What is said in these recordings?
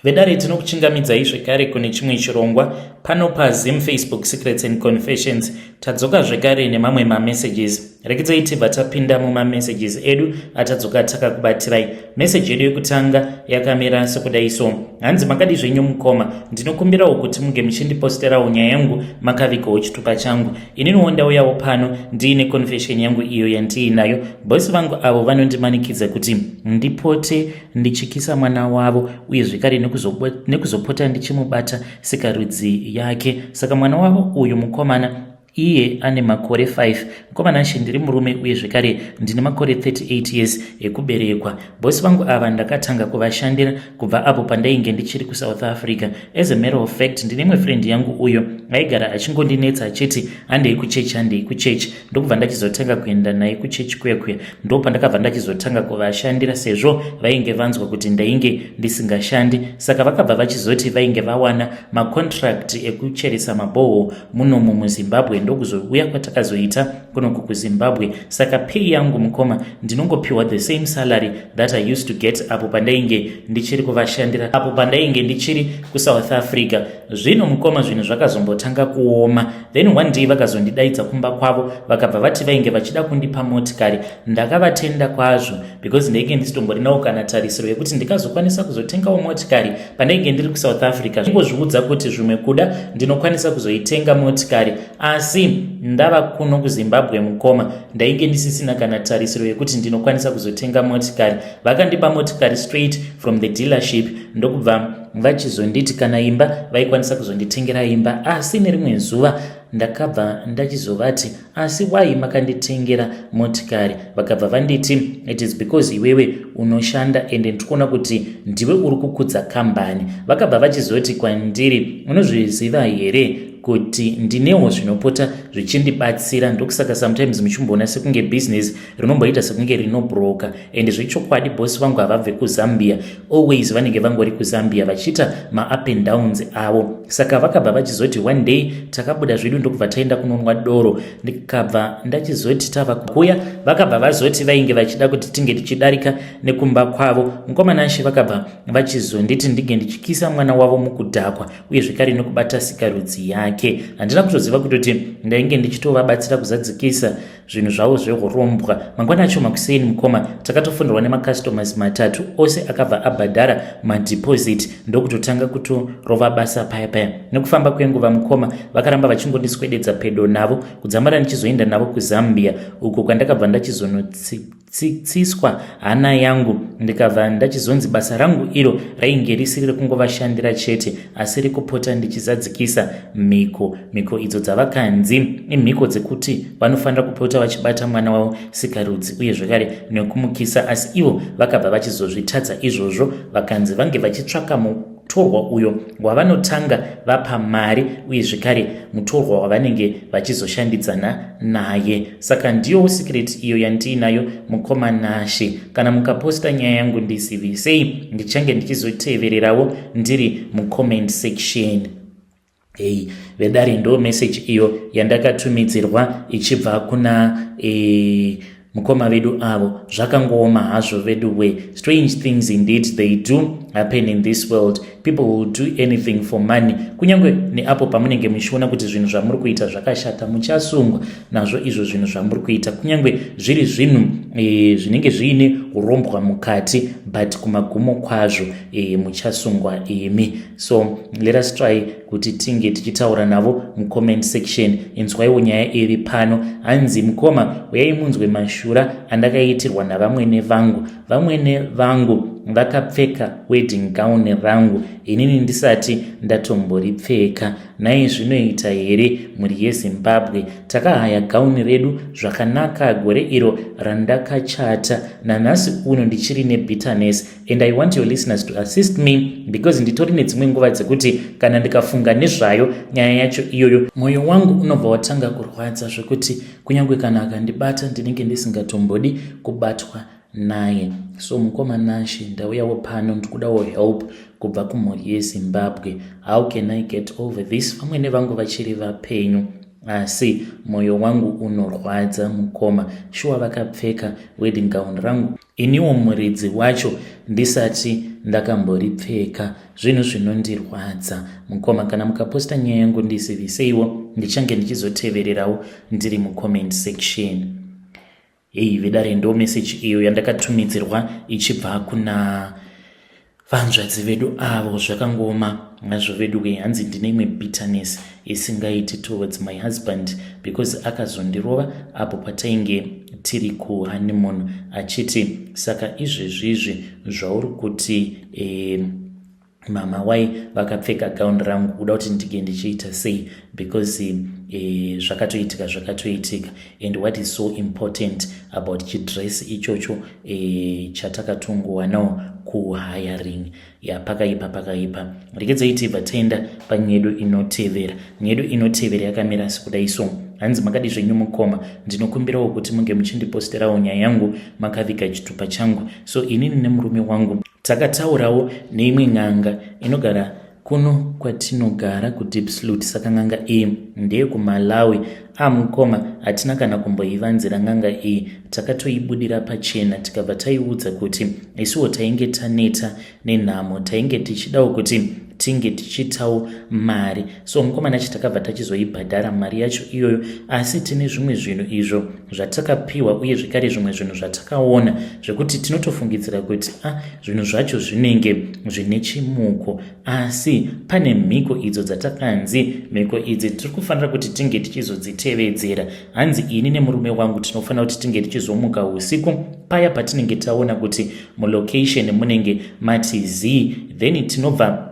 Vedare, tinokuchingamidzai zvekare kune chimwe chirongwa pano paZim Facebook Secrets and Confessions. Tadzoka zvekare nemamwe mamessages. Rekedzai tibva tapinda mumamessages edu atadzoka takakubatirai. Meseji yedu yekutanga yakamira sekudai so. Hanzi, "Makadi zvenyu mukoma? Ndinokumbirawo kuti munge muchindiposterawo nyaya yangu makavigawo chitupa changu. Ininiwo ndauyawo pano ndiine confession yangu iyo yandiinayo. Bosi vangu avo vanondimanikidza kuti ndipote ndichikisa mwana wavo uye zvekare nekuzopota ndichimubata sikarudzi yake. Saka mwana wavo uyu mukomana, iye ane makore 5. Mukomana ashe, ndiri murume uye zvekare ndine makore 38 years ekuberekwa. Bosi vangu ava ndakatanga kuvashandira kubva apo pandainge ndichiri kuSouth Africa. As a matter of fact, ndine imwe friend yangu uyo aigara achingondinetsa achiti, 'Handei kuchechi, handei kuchechi.' Ndokubva ndachizotanga kuenda naye kuchechi kuya kuya. Ndo pandakabva ndachizotanga kuvashandira, sezvo vainge vanzwa kuti ndainge ndisingashandi. Saka vakabva vachizoti vainge vawana macontract ekucheresa mabhoho munomu muZimbabwe. Ndokuzouya kwatakazoita kunoku kuZimbabwe. Saka pay yangu, mukoma, ndinongopiwa the same salary that I used to get apo pandainge ndichiri kuvashandira, apo pandainge ndichiri kuSouth Africa. Zvino mukoma, zvinhu zvakazombotanga kuoma. Then one day vakazondidaidza kumba kwavo, vakabva vati vainge vachida kundipa motikari. Ndakavatenda kwazvo because ndainge ndisitomborinawo kana tarisiro yekuti ndikazokwanisa kuzotengawo motikari pandainge ndiri kuSouth Africa. Ingozviudza kuti zvimwe kuda ndinokwanisa kuzoitenga motikari, asi ndava kuno kuZimbabwe, mukoma, ndainge ndisisina kana tarisiro yekuti ndinokwanisa kuzotenga motikari. Vakandipa motikari straight from the dealership, ndokubva vachizonditi kana imba vaikwanisa kuzonditengera imba. Asi nerimwe zuva ndakabva ndachizovati, 'Asi wai makanditengera motikari?' Vakabva vanditi, 'It is because iwewe unoshanda ende ndikuona kuti ndiwe uri kukudza kambani.' Vakabva vachizoti kwandiri, 'Unozviziva here kuti ndinewo zvinopota zvichindibatsira? Ndokusaka sometimes muchimboona sekunge business rinomboita sekunge rinobroka.' Ende zvechokwadi, bosi vangu havabve kuZambia. Always vanenge vangori kuZambia vachiita maup and downs avo. Saka vakabva vachizoti one day takabuda zvedu, ndokubva taenda kunonwa doro. Ndikabva ndachizoti tava kuuya, vakabva vazoti vainge vachida kuti tinge tichidarika nekumba kwavo. Mukomanashe, vakabva vachizonditi ndinge ndichikisa mwana wavo mukudhakwa uye zvekare nekubata sikarudzi yake. Handina kutoziva kutoti ndainge ndichitovabatsira kuzadzikisa zvinhu zvavo zveurombwa. Mangwana acho makuseni, mukoma, takatofonderwa nemacustomers matatu, ose akabva abhadhara madeposit, ndokutotanga kutorova basa paya paya. Nekufamba kwenguva, mukoma, vakaramba vachingondiswededza pedo navo, kudzamara ndichizoenda navo kuZambia, uko kwandakabva ndachizonotsitsiswa hana yangu, ndikabva ndachizonzi basa rangu iro rainge risiri rekungovashandira chete, asi rekupota ndichizadzikisa mhiko, mhiko idzo dzavakanzi imhiko dzekuti vanofanira kupota vachibata mwana wavo sikarudzi uye zvekare nekumukisa. Asi ivo vakabva vachizozvitadza izvozvo, vakanzi vange vachitsvaka mutorwa uyo wavanotanga vapa mari uye zvekare mutorwa wavanenge vachizoshandidzana naye. Saka ndiyo secret iyo yandiinayo, mukoma Nashe. Kana mukaposta nyaya yangu, ndizivisei, ndichange ndichizotevererawo ndiri mucomment section." Hei vedare, ndo message iyo yandakatumidzirwa ichibva kuna mukoma vedu avo. Zvakangooma hazvo vedu we. Strange things indeed, they do happen in this world. People will do anything for money. Kunyange neapo pamunenge muchiona kuti zvinhu zvamuri kuita zvakashata, muchasungwa nazvo izvo zvinhu zvamuri kuita, kunyange zviri zvinhu zvinenge zviine urombwa mukati, but kumagumo kwazvo muchasungwa imi. So let us try kuti tinge tichitaura navo mucomment section. Inzwaiwo nyaya iri pano. Hanzi, "Mukoma, uyai munzwe mashura andakaitirwa navamwene vangu. Vamwene vangu vakapfeka wedding gown rangu inini ndisati ndatomboripfeka. Nhai, zvinoita here, mhuri yeZimbabwe? Takahaya gauni redu zvakanaka gore iro randakachata. Nanhasi uno ndichiri nebitterness and I want your listeners to assist me because nditori nedzimwe nguva dzekuti kana ndikafunga nezvayo nyaya yacho iyoyo, mwoyo wangu unobva watanga kurwadza zvekuti kunyange kana akandibata, ndinenge ndisingatombodi kubatwa naye. So mukoma Nashe, ndauyawo pano, ndikudawo help kubva kumhuri yeZimbabwe. How can I get over this? Vamwene vangu vachiri vapenyu." Asi moyo wangu unorwadza mukoma, shuwa vakapfeka wedding gown rangu iniwo muridzi wacho ndisati ndakamboripfeka. Zvinhu zvinondirwadza mukoma, kana mukaposta nyaya yangu ndiziviseiwo, ndichange ndichizotevererawo ndiri mucomment section. Heyi vedare, ndo message iyo yandakatumidzirwa ichibva kuna vanzvadzi vedu avo. Zvakangoma hazvo vedu we. Hanzi ndine imwe bitterness isingaiti towards my husband because akazondirova apo patainge tiri kuhoneymoon, achiti saka izvezvizvi zvauri kuti mama wai vakapfeka gown rangu, kuda kuti ndinge ndichiita sei? Because zvakatoitika, zvakatoitika. And what is so important about chidress ichocho chatakatongowanawo kuhiring ya? Pakaipa, pakaipa. Regedzai tibva taenda panyedu inotevera. Nyedu inotevera yakamira sekudai so. Hanzi, makadi zvenyu mukoma? Ndinokumbirawo kuti munge muchindiposterawo nyaya yangu makaviga chitupa changu. So inini nemurume wangu takataurawo neimwe n'anga inogara kuno kwatinogara kuDiepsloot. Saka n'anga iyi ndeyekuMalawi. Amukoma, hatina kana kumboivanzira n'anga iyi, takatoibudira pachena, tikabva taiudza kuti isuwo tainge taneta nenhamo, tainge tichidawo kuti tinge tichiitawo mari. So mukomana chi takabva tachizoibhadhara mari yacho iyoyo, asi tine zvimwe zvinhu izvo zvatakapiwa uye zvekare zvimwe zvinhu zvatakaona zvekuti tinotofungidzira kuti a ah, zvinhu zvacho zvinenge zvine chimuko. Asi pane mhiko idzo dzatakanzi mhiko idzi tiri kufanira kuti tinge tichizodzitevedzera. Hanzi ini nemurume wangu tinofanira kuti tinge tichizomuka usiku paya patinenge taona kuti mulocation munenge mati zii, then tinobva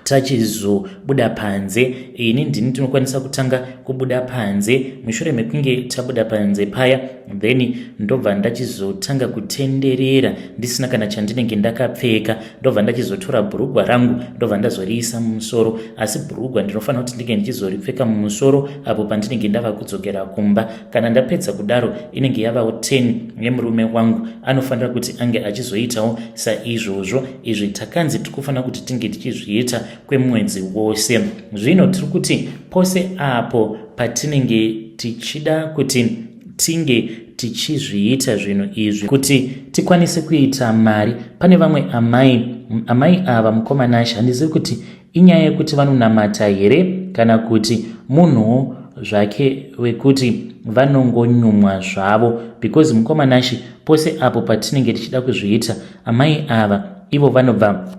tachizobuda panze. Ini ndini tinokwanisa kutanga kubuda panze. Mushure mekunge tabuda panze paya, then ndobva ndachizotanga kutenderera ndisina kana chandinenge ndakapfeka. Ndobva ndachizotora bhurugwa rangu, ndobva ndazoriisa mumusoro, asi bhurugwa ndinofanira kuti ndinge ndichizoripfeka mumusoro apo pandinenge ndava kudzokera kumba. Kana ndapedza kudaro, inenge yavawo 10 yemurume wangu, anofanira kuti ange achizoitawo saizvozvo. Izvi takanzi tiri kufanira kuti tinge tichizviita kwemwedzi wose. Zvino tiri kuti pose apo patinenge tichida kuti tinge tichizviita zvinhu izvi kuti tikwanise kuita mari, pane vamwe amai. Amai ava, mukomanashe, handizivi kuti inyaya yekuti vanonamata here kana kuti munhuwo zvake wekuti vanongonyumwa zvavo, because mukomanashe, pose apo patinenge tichida kuzviita, amai ava ivo vanobva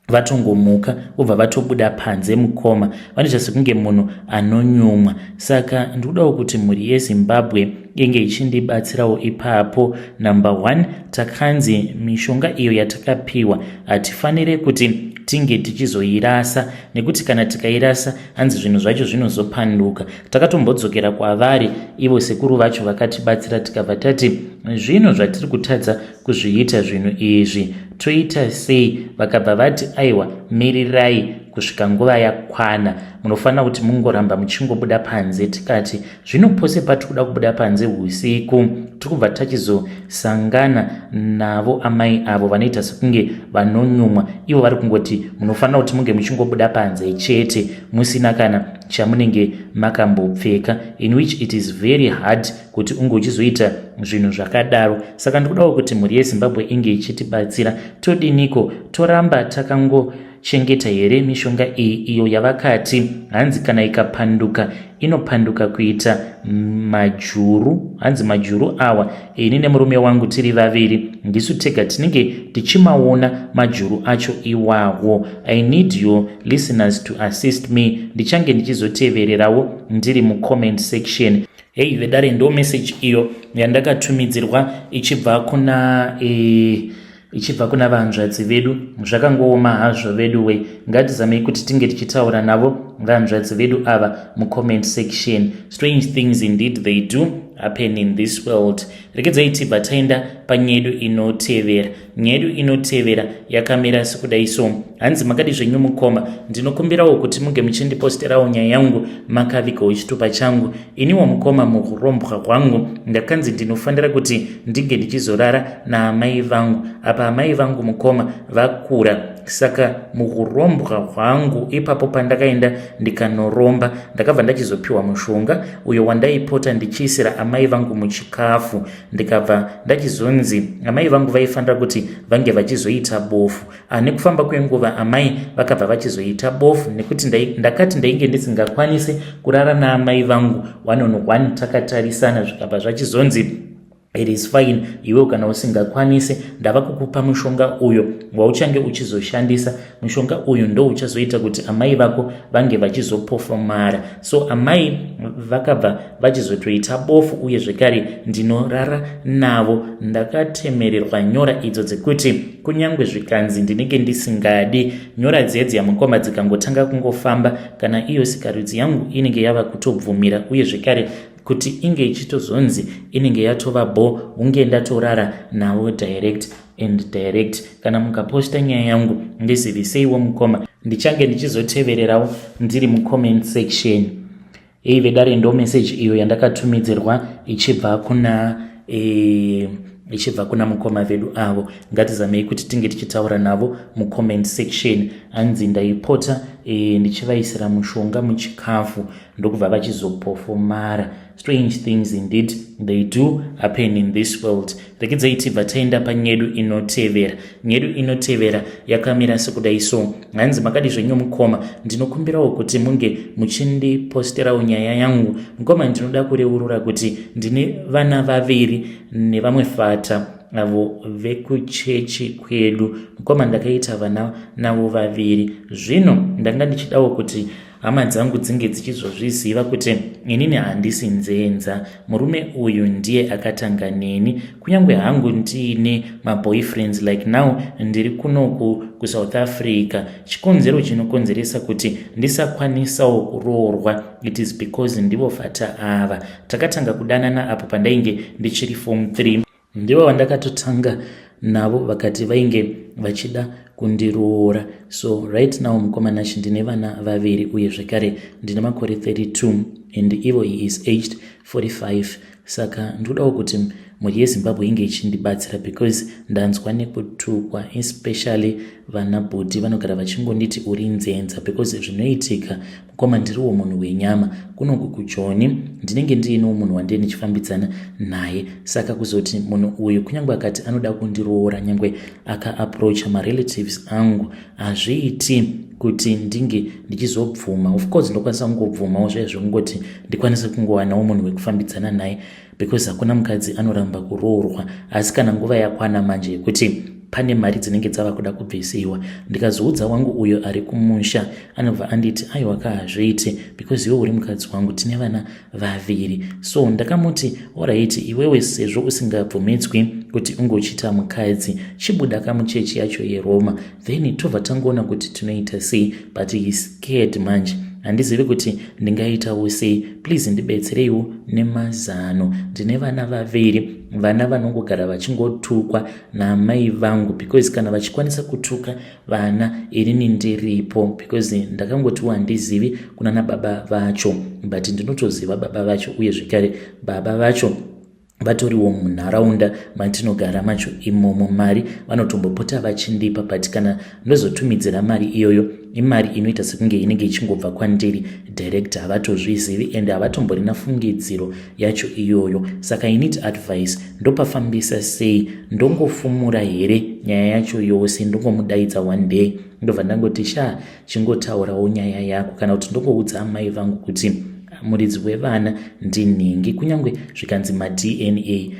vatongomuka, vobva vatobuda panze. Mukoma, vanoita sekunge munhu anonyumwa. Saka ndikudawo kuti mhuri yeZimbabwe inge ichindibatsirawo ipapo. Number one, takanzi mishonga iyo yatakapiwa hatifanire kuti tinge tichizoirasa, nekuti kana tikairasa, hanzi zvinhu zvacho zvinozopanduka. Takatombodzokera kwavari ivo sekuru vacho, vakatibatsira. Tikabva tati zvinhu zvatiri kutadza kuzviita zvinhu izvi toita sei? Vakabva vati aiwa, mirirai kusvika nguva yakwana, munofanira kuti mungoramba muchingobuda panze. Tikati zvino pose patiri kuda kubuda panze usiku, tiri kubva tachizosangana navo amai avo vanoita sekunge vanonyumwa. Ivo vari kungoti munofanira kuti munge muchingobuda panze chete musina kana chamunenge makambopfeka, in which it is very hard kuti unge uchizoita zvinhu zvakadaro. Saka ndikudawo kuti mhuri yeZimbabwe inge ichitibatsira. Todiniko? Toramba takangochengeta here mishonga iyi, iyo yavakati hanzi kana ikapanduka inopanduka kuita majuru? Hanzi majuru awa, ini nemurume wangu tiri vaviri ndisu tega tinenge tichimaona majuru acho iwawo. I need your listeners to assist me. Ndichange ndichizotevererawo ndiri mucomment section. Hei vedare, ndo message iyo yandakatumidzirwa ichibva kuna vanzvadzi vedu. Zvakangooma hazvo vedu we. Ngatizamei kuti tinge tichitaura navo vanzvadzi vedu ava mucomment section. Strange things indeed, they do happen in this world. Regedzai tibva taenda panyedu inotevera. Nyedu inotevera yakamira sekudai so. Hanzi, makadi zvenyu mukoma? Ndinokumbirawo kuti munge muchindiposterawo nyaya yangu makavigawo chitupa changu. Iniwo mukoma, muurombwa hwangu ndakanzi ndinofanira kuti ndinge ndichizorara naamai vangu. Apa amai vangu, mukoma, vakura. Saka muhurombwa hwangu ipapo pandakaenda ndikanoromba, ndakabva ndachizopiwa mushonga uyo wandaipota ndichiisira amai vangu muchikafu, ndikabva ndachizonzi amai vangu vaifanira kuti vange vachizoita bofu. Ah, nekufamba kwenguva amai vakabva vachizoita bofu nekuti ndakati ndainge ndisingakwanise kurara naamai vangu one on one takatarisana, zvikabva zvachizonzi it is fine, iwe kana usingakwanise ndava kukupa mushonga uyo wauchange uchizoshandisa. Mushonga uyu ndo uchazoita kuti amai vako vange vachizopofomara. So amai vakabva vachizotoita bofu, uye zvekare ndinorara navo ndakatemererwa nyora idzo dzekuti kunyange zvikanzi ndinenge ndisingadi, nyora dziya dziya mukoma dzikangotanga kungofamba, kana iyo sikarudzi yangu inenge yava kutobvumira, uye zvekare kuti inge ichitozonzi inenge yatova bo hunge ndatorara navo direct and direct. Kana mukaposta nyaya yangu ndiziviseiwo mukoma, ndichange ndichizotevererawo ndiri mucomment section. Ei vedare, ndo message iyo yandakatumidzirwa ichibva kuna mukoma vedu avo. Ngatizamei kuti tinge tichitaura navo mucomment section. Hanzi ndaipota ndichivaisira mushonga muchikafu, ndokubva vachizopofomara. Strange things indeed, they do happen in this world. Rekedzai tibva taenda panyedu inotevera. Nyedu inotevera yakamira sekudai so. Hanzi, makadi zvenyu mukoma, ndinokumbirawo kuti munge muchindiposterawo nyaya yangu. Mukoma, ndinoda kureurura kuti ndine vana vaviri nevamwe fata avo vekuchechi kwedu. Mukoma, ndakaita vana navo vaviri. Zvino ndanga ndichidawo kuti hama dzangu dzinge dzichizozviziva kuti inini handisi nzenza. Murume uyu ndiye akatanga neni, kunyange hangu ndiine maboyfriends. Like now ndiri kunoku kuSouth Africa. Chikonzero chinokonzeresa kuti ndisakwanisawo kuroorwa, it is because ndivo fata ava. Takatanga kudanana apo pandainge ndichiri form 3. Ndivo vandakatotanga navo, vakati vainge vachida kundiroora. So right now, mukoma Nashi, ndine vana vaviri, uye zvekare ndine makore 32 and ivo he is aged 45. Saka ndinodawo kuti mhuri yeZimbabwe inge ichindibatsira because ndanzwa nekutukwa, especially vana bhudhi vanogara vachingonditi uri nzenza, because zvinoitika mukoma, ndiriwo munhu wenyama. Kunoku kuJoni ndinenge ndiinewo munhu wandee ndichifambidzana naye. Saka kuzoti munhu uyu kunyange akati anoda kundiroora, nyange akaapproacha marelatives angu, hazviiti kuti ndinge ndichizobvuma. Of course ndokwanisa kungobvumawo zviya zvekungoti ndikwanise kungowanawo munhu wekufambidzana naye, because hakuna mukadzi anoramba kuroorwa. Asi kana nguva yakwana manje yekuti pane mari dzinenge dzava kuda kubvisiwa, ndikazoudza wangu uyo ari kumusha, anobva anditi aiwa ka, hazviiti because iwe uri mukadzi wangu, tine vana vaviri. So ndakamuti alright, iwewe sezvo usingabvumidzwi kuti ungochiita mukadzi, chibuda kamuchechi yacho yeRoma, then tobva tangoona kuti tinoita sei. But he scared manje, handizivi kuti ndingaitawo sei. Please ndibetsereiwo nemazano. Ndine vana vaviri, vana vanongogara vachingotukwa naamai vangu, because kana vachikwanisa kutuka vana inini ndiripo, because ndakangotiwo handizivi kuna nababa vacho, but ndinotoziva baba vacho, uye zvekare baba vacho vatoriwo munharaunda matinogara macho imomo. Mari vanotombopota vachindipa, but kana ndozotumidzira mari iyoyo, imari inoita sekunge inenge ichingobva kwandiri direct. Havatozvizivi and havatomborina fungidziro yacho iyoyo. Saka I need advice, ndopafambisa sei? Ndongofumura here nyaya yacho yose, ndongomudaidza one day ndobva ndangoti sha, chingotaurawo nyaya yako, kana kuti ndongoudza amai vangu kuti muridzi wevana ndinhingi, kunyange zvikanzi maDNA,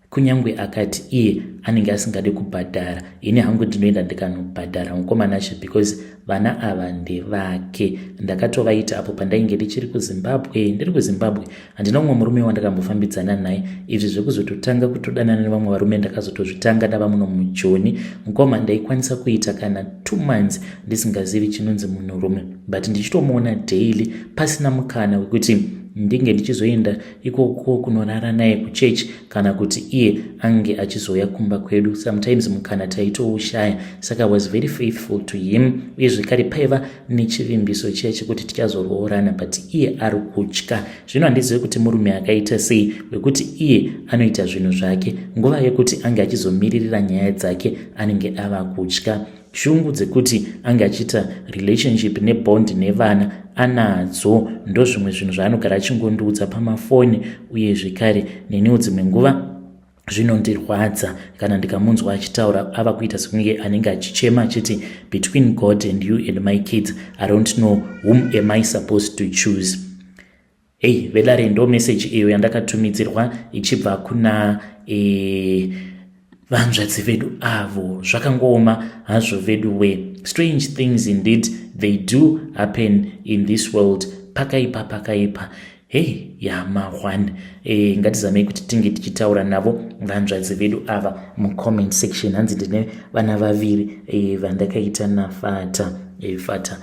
kunyange akati iye anenge asingadi kubhadhara, ini hangu ndinoenda ndikanobhadhara, mukoma Nashe, because vana ava ndevake. Ndakatovaita apo pandainge ndichiri kuZimbabwe. Ndiri kuZimbabwe handina mumwe murume wandakambofambidzana naye. Izvi zvekuzototanga kutodanana nevamwe varume ndakazotozvitanga ndava muno muJoni. Mukoma, ndaikwanisa kuita kana 2 months ndisingazivi chinonzi munhurume, but ndichitomuona daily, pasina mukana wekuti ndinge ndichizoenda ikoko kunorara naye kuchechi kana kuti iye ange achizouya kumba kwedu. Sometimes mukana taitoushaya. Saka was very faithful to him, uye zvekare paiva nechivimbiso chiya chekuti tichazoroorana, but iye ari kutya. Zvino handizivi kuti murume akaita sei wekuti iye anoita zvinhu zvake, nguva yekuti ange achizomiririra nyaya dzake anenge ava kutya. Shungu dzekuti ange achiita relationship nebond nevana anadzo, ndozvimwe zvinhu zvaanogara achingondiudza pamafoni, uye zvekare neniwo dzimwe nguva zvinondirwadza kana ndikamunzwa achitaura ava kuita sekunge anenge achichema achiti, "Between God and you and my kids, I don't know whom am I supposed to choose." Hei vedare, ndo meseji iyo yandakatumidzirwa ichibva kuna vanzvadzi vedu avo. Zvakangooma hazvo vedu we. Strange things indeed, they do happen in this world. Pakaipa, pakaipa. Hei, yama1 ngatizamei kuti tinge tichitaura navo vanzvadzi vedu ava mucomment section. Hanzi ndine vana vaviri vandakaita nafata fata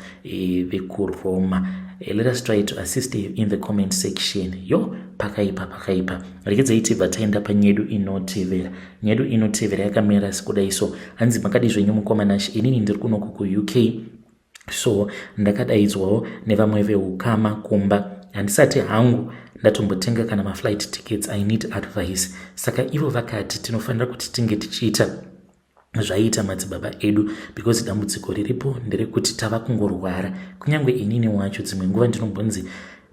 vekuroma. Let us try to assist in the comment section. Yo, pakaipa, pakaipa. Rekedzai tibva taenda panyedu inotevera. Nyedu inotevera yakamira sekudai so. Hanzi, "Makadi zvenyu mukoma Nash? Inini ndiri kunoku kuUK, so ndakadaidzwawo nevamwe veukama kumba. Handisati hangu ndatombotenga kana maflight tickets. I need advice." Saka ivo vakati tinofanira kuti tinge tichiita zvaiita madzibaba edu, because dambudziko riripo nderekuti tava kungorwara. Kunyange inini wacho dzimwe nguva ndinombonzi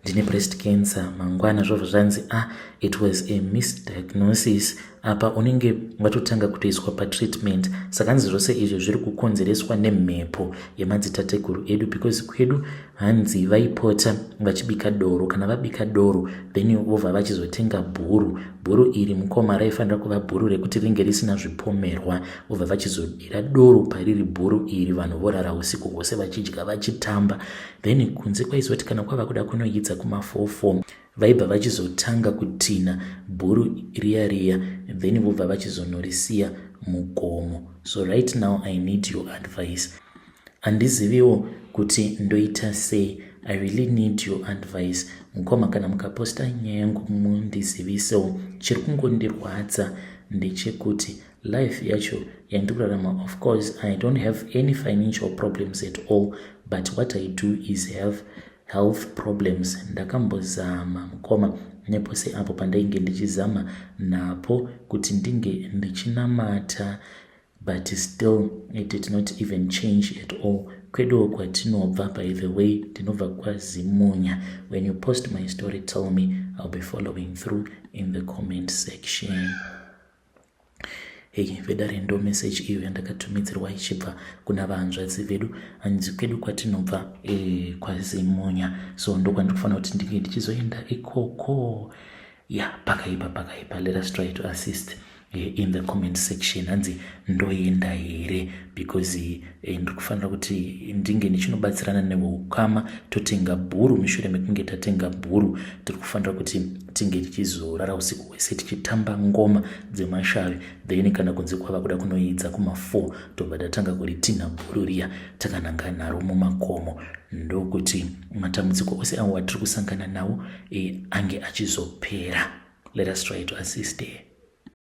ndine breast cancer, mangwana zvobva zvanzi, "Ah, it was a misdiagnosis." Apa unenge watotanga kutoiswa patreatment. Saka hanzi zvose izvi zviri kukonzereswa nemhepo yemadzitateguru edu, because kwedu hanzi vaipota vachibika doro. Kana vabika doro, then vobva vachizotenga bhuru. Bhuru iri, mukoma, raifanira kuva bhuru rekuti ringe risina zvipomerwa. Vobva vachizodira doro pariri bhuru iri, vanhu vorara usiku hwose vachidya, vachitamba. Then kunze kwaizoti kana kwava kuda kunoidza kuma44, vaibva vachizotanga kutina bhuru riya riya, then vobva vachizonorisiya mugomo. So right now I need your advice. Handiziviwo kuti ndoita sei. I really need your advice, mukoma. Kana mukaposta nyaya yangu, mundizivisewo. Chiri kungondirwadza ndechekuti life yacho yandiri kurarama, of course I don't have any financial problems at all, but what I do is have health problems. Ndakambozama, mukoma, nepose apo pandainge ndichizama napo kuti ndinge ndichinamata, but still it did not even change at all. Kweduwo kwatinobva, by the way, ndinobva kwaZimunya. When you post my story, tell me. I'll be following through in the comment section." Hei vedare, ndo meseji iyo yandakatumidzirwa ichibva kuna vahanzvadzi vedu. Hanzi kwedu kwatinobva kwaZimunya, so ndokwandiri kufanira kuti ndinge ndichizoenda ikoko. Ya, pakaipa, pakaipa. Let us try to assist in the comment section. Hanzi ndoenda here? Because ndiri kufanira kuti ndinge ndichinobatsirana neveukama, totenga bhuru. Mushure mekunge tatenga bhuru, tiri kufanira kuti tinge tichizorara usiku hwese tichitamba ngoma dzemashavi. Then kana kunze kwava kuda kunoidza kuma4, tobva tatanga kuritinha bhuru riya takananga naro mumakomo, ndokuti matambudziko ose awo atiri kusangana nawo ange achizopera. Let us try to assist here.